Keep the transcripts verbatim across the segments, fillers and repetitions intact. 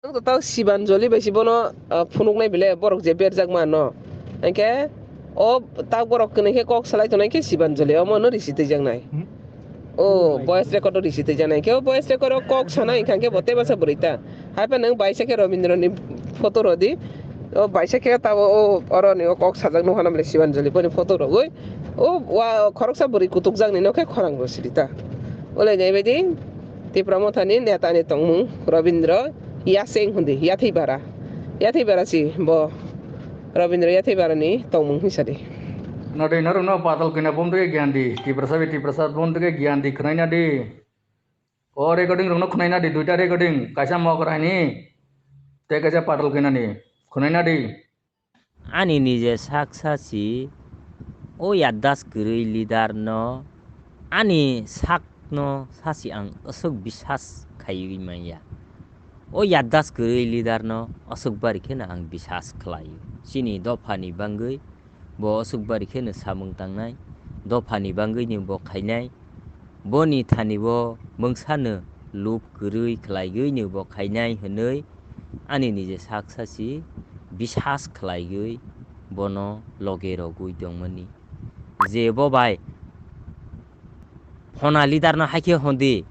Nwng to tao Sibanjali bai si bono, ah, phunuknai bile borok je berjak ma no. Hwnkhe o tak borok kwnwi khe kok salai tongnai khe Sibanjali omo no risi twijaknai. Hmm? O voice record o risi twijaknai. Khe o voice record o kok sanai hwnkha khe bo tei masa bwrwi ta. Hai phano nwng baisa khe Robindra ni photo rw di. O baisa khe tabo o oro ni o kok sajak nukha na bile Sibanjali boni photo rwgwi. O wa khoroksa bwrwi kutukjak ni no khe khorang rw siri ta. Olai nai bai di. Tipra Motha ni neta ni tongmung Robindra Yaseng hundi, yathwi bara. Yathwi bara si bo Robindra yathwi bara ni tongmung hinsa di. Nadi norok no patal kina bom tege gyan di, Tiprasa bi Tiprasa bom tege gyan di, khwnai na di. O recording rok no khwnai na di, duita recording, kaisa Mokrai ni, tei kaisa patal kina ni, khwnai na di. Ani nije sak sasi, o yaddas kwrwi leader no, ani sak no sasi ang aswk bisas khaiwi manya. O yaddas kwrwi leader no aswk bari kheno ang bisas khlaio. Chini dopha ni bangwi bo aswk bari kheno samung tangnai, dopha ni bangwi ni bo khainai. Boni thani bo mungsa no lub kwrwi khlaiwi ni bo khainai hwnwi ani nije sak sasi bisas khlaiwi bono loge rogwi tongmani. Je bo bai phona leader no haikhe hondi,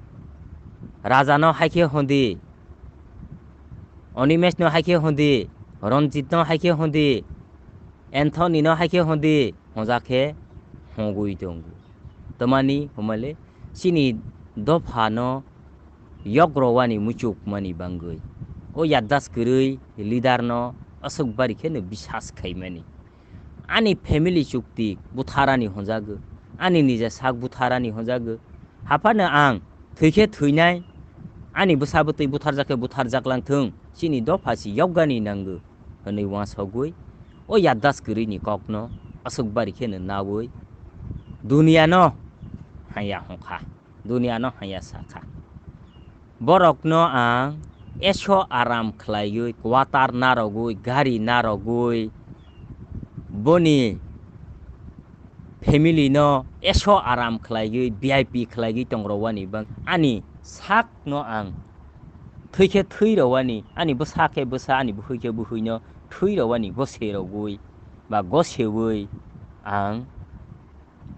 raja no haikhe hondi, Animesh no haikhe hondi, Ranjit no haikhe hondi, Anthony no haikhe hondi, hoja khe hogwi tongo. Tamani homale chini dopha no yok rowani muchuk mani bangwi. O yaddas kwrwi leader no aswk bari kheno bisas khaimani. Ani family chukti butharani honjago, ani nija sak butharani honjago. Haphano ang thwikhe thwinai, ani bwsa bwtwi butharjak khe butharjak lang thung, chini dopha si yokgani nango, hwnwi uansugwi o yaddas kwrwini kokno aswk bari kheno naui duniano haya hwnkha. Duniano haya sakha. Borokno ang eso aram khlaiwi, quarter narogwi, gari narogwi, boni family no eso aram khlaiwi, V I P khlaiwi tongrowani bang ani sakno ang thwikhe thwirowani, ani bwsa khe bwsa, ani bwhwi khe bwhwino thwirowani goserogwi ba gosewi ang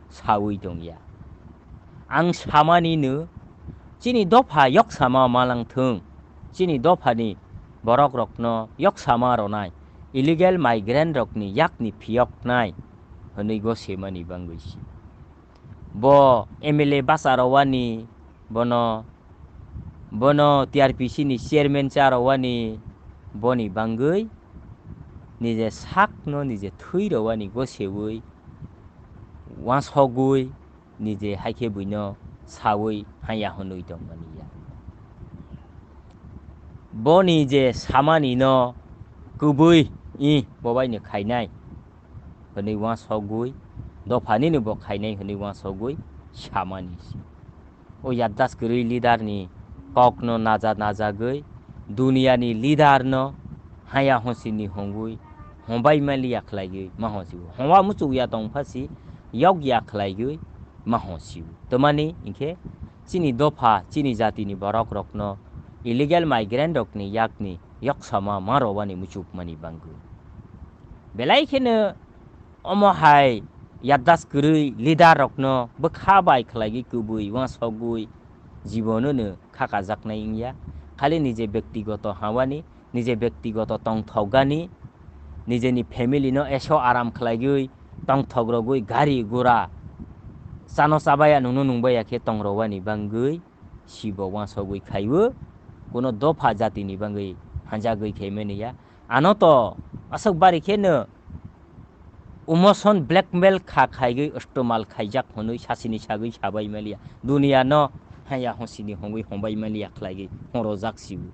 saui tongya. Ang samani no, chini dopha yoksama malang thung, chini dophani borok rokno yoksama ronai, illegal migrant rokni yakni phiyoknai hwnwi go semani bangwi si. Bo M L A basa rowani, bono, bono T R P C ni chairman cha rowani, boni bangwi nije sakno nije thwi rowani go sewi, wansogwi, nije haikhe buino sawi haya hwnwi tongmani ya. Boni je samani no kubui i bobaino khainai hwnwi wansogwi, dophanino bo khainai hwnwi wansogwi samani si. O yaddas kwrwi leader ni kokno naja najagwi duniya ni leader no haya honsini hongwi hombai mali ya khlaigwi ma honsi. Hongwa muchuk ya tong phasi yok ya khlaigwi ma honsi. Tamani hinkhe chini dopha, chini jati ni borok rokno illegal migrant rokni yakni yoksama ma rowani muchuk mani bangwi. Belai kheno omo hai yaddas kwrwi leader rokno bwkha bai khlaigwi kubui wansogwi jibono no khakajaknai wngya. Khali nije bektigoto hawani, nije bektigoto tongthokgani, nijeni family no eso aram khlaigwi tongthok rogwi gari gura chano chabaya nungno nungbaya khe tongrowani bangwi sibo wansogwi khaiwi kuno dopha jatini bangwi hanjagwi khaimani ya. Ano to aswk bari kheno emotion blackmail kha khaigwi istemal khaijak hwnwi sasini sagwi sabai maliya. Duniya no haya honsini hongwi hombai maliya khlaigwi horojak sibo.